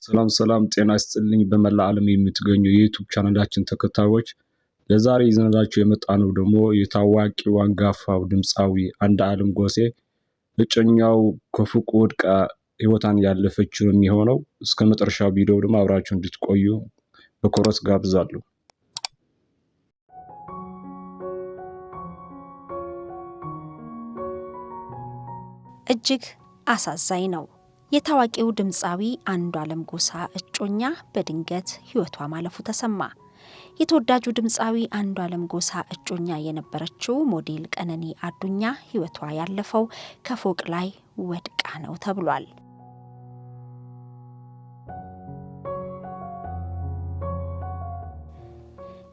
ሰላም ሰላም፣ ጤና ይስጥልኝ በመላ ዓለም የምትገኙ የ YouTube ቻናላችን ተከታዮች፣ ለዛሬ ይዘንላችሁ የመጣነው ደግሞ የታዋቂው አንጋፋው ድምፃዊ አንዱዓለም ጎሴ እጮኛው ከፎቅ ወድቃ ህይወቷን ያለፈችው የሚሆነው። እስከ መጨረሻው ቪዲዮ ደግሞ አብራችሁ እንድትቆዩ በአክብሮት ጋብዛለሁ። እጅግ አሳዛኝ ነው። የታዋቂው ድምፃዊ አንዱዓለም ጎሳ እጮኛ በድንገት ሕይወቷ ማለፉ ተሰማ። የተወዳጁ ድምፃዊ አንዱዓለም ጎሳ እጮኛ የነበረችው ሞዴል ቀነኒ አዱኛ ሕይወቷ ያለፈው ከፎቅ ላይ ወድቃ ነው ተብሏል።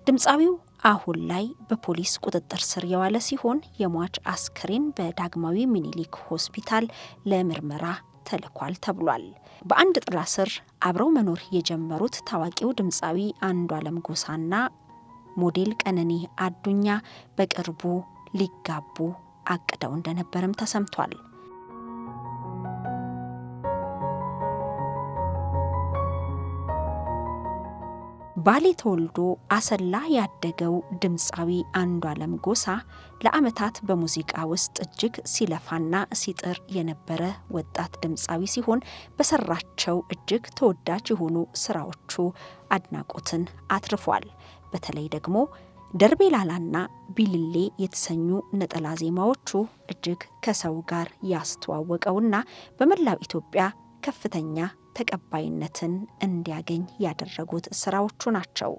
ድምፃዊው አሁን ላይ በፖሊስ ቁጥጥር ስር የዋለ ሲሆን፣ የሟች አስክሬን በዳግማዊ ምኒልክ ሆስፒታል ለምርመራ ተልኳል ተብሏል። በአንድ ጥላ ስር አብረው መኖር የጀመሩት ታዋቂው ድምፃዊ አንዱዓለም ጎሳና ሞዴል ቀነኒ አዱኛ በቅርቡ ሊጋቡ አቅደው እንደነበርም ተሰምቷል። ባሌ ተወልዶ አሰላ ያደገው ድምፃዊ አንዱዓለም ጎሳ ለዓመታት በሙዚቃ ውስጥ እጅግ ሲለፋና ሲጥር የነበረ ወጣት ድምፃዊ ሲሆን፣ በሰራቸው እጅግ ተወዳጅ የሆኑ ስራዎቹ አድናቆትን አትርፏል። በተለይ ደግሞ ደርቤ ላላና ቢልሌ የተሰኙ ነጠላ ዜማዎቹ እጅግ ከሰው ጋር ያስተዋወቀውና በመላው ኢትዮጵያ ከፍተኛ ተቀባይነትን እንዲያገኝ ያደረጉት ስራዎቹ ናቸው።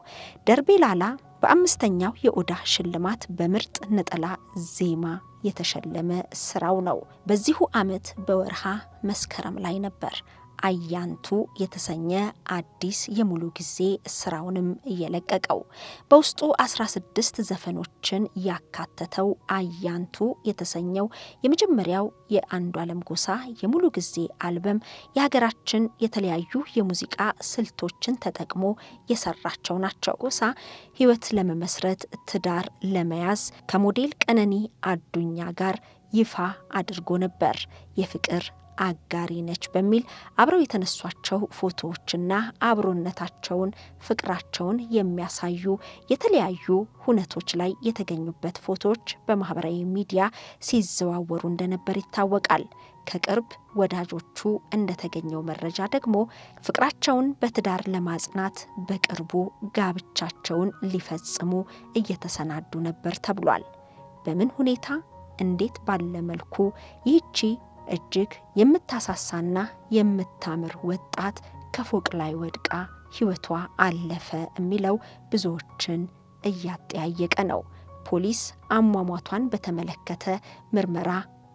ደርቤ ላላ በ5ኛው የኦዳ ሽልማት በምርጥ ነጠላ ዜማ የተሸለመ ስራው ነው። በዚሁ ዓመት በወርሃ መስከረም ላይ ነበር አያንቱ የተሰኘ አዲስ የሙሉ ጊዜ ስራውንም እየለቀቀው። በውስጡ 16 ዘፈኖችን ያካተተው አያንቱ የተሰኘው የመጀመሪያው የአንዱዓለም ጎሳ የሙሉ ጊዜ አልበም የሀገራችን የተለያዩ የሙዚቃ ስልቶችን ተጠቅሞ የሰራቸው ናቸው። ጎሳ ሕይወት ለመመስረት፣ ትዳር ለመያዝ ከሞዴል ቀነኒ አዱኛ ጋር ይፋ አድርጎ ነበር። የፍቅር አጋሪ ነች በሚል አብረው የተነሷቸው ፎቶዎችና አብሮነታቸውን፣ ፍቅራቸውን የሚያሳዩ የተለያዩ ሁነቶች ላይ የተገኙበት ፎቶዎች በማህበራዊ ሚዲያ ሲዘዋወሩ እንደነበር ይታወቃል። ከቅርብ ወዳጆቹ እንደተገኘው መረጃ ደግሞ ፍቅራቸውን በትዳር ለማጽናት በቅርቡ ጋብቻቸውን ሊፈጽሙ እየተሰናዱ ነበር ተብሏል። በምን ሁኔታ፣ እንዴት ባለ መልኩ ይህቺ እጅግ የምታሳሳና የምታምር ወጣት ከፎቅ ላይ ወድቃ ሕይወቷ አለፈ የሚለው ብዙዎችን እያጠያየቀ ነው። ፖሊስ አሟሟቷን በተመለከተ ምርመራ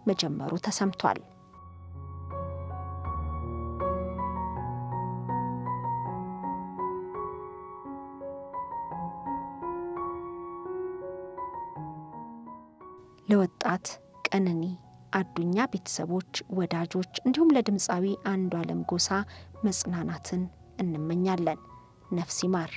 መጀመሩ ተሰምቷል። ለወጣት ቀነኒ አዱኛ ቤተሰቦች፣ ወዳጆች እንዲሁም ለድምፃዊ አንዱዓለም ጎሳ መጽናናትን እንመኛለን። ነፍስ ይማር።